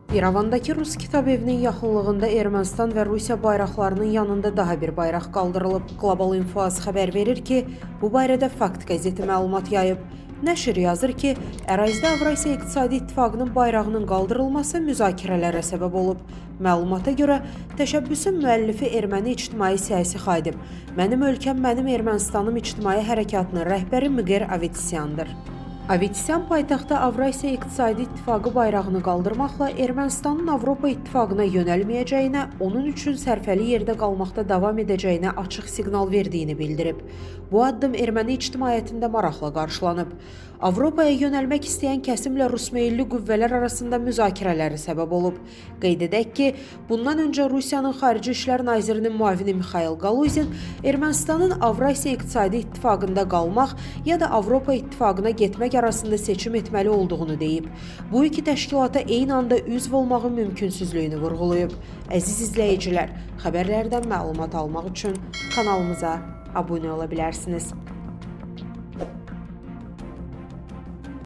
İrəvandakı Rus kitab evinin yaxınlığında Ermənistan və Rusiya bayraqlarının yanında daha bir bayraq qaldırılıb. Global Info.az xəbər verir ki, bu barədə Fakt qəzeti məlumat yayıb. Nəşr yazır ki, ərazidə Avrasiya İqtisadi İttifaqının bayrağının qaldırılması müzakirələrə səbəb olub. Məlumata görə, təşəbbüsün müəllifi erməni ictimai siyasi xadim, Mənim ölkəm, mənim Ermənistanım ictimai hərəkatının rəhbəri Mqer Avetisyandır. Avetisyan paytaxtda Avrasiya İqtisadi İttifaqı bayrağını qaldırmaqla Ermənistanın Avropa İttifaqına yönəlməyəcəyinə, onun üçün sərfəli yerdə qalmaqda davam edəcəyinə açıq siqnal verdiyini bildirib. Bu addım erməni ictimaiyyətində maraqla qarşılanıb. Avropaya yönəlmək istəyən kəsimlə rusmeyilli qüvvələr arasında müzakirələrə səbəb olub. Qeyd edək ki, bundan öncə Rusiyanın Xarici İşlər Nazirinin müavini Mixail Galuzin Ermənistanın Avrasiya İqtisadi İttifaqında qalmaq ya da Avropa İttifaqına getmək arasında seçim etməli olduğunu deyib. Bu iki təşkilata eyni anda üzv olmağın mümkünsüzlüyünü vurğulayıb. Əziz izləyicilər, xəbərlərdən məlumat almaq üçün kanalımıza abunə ola bilərsiniz.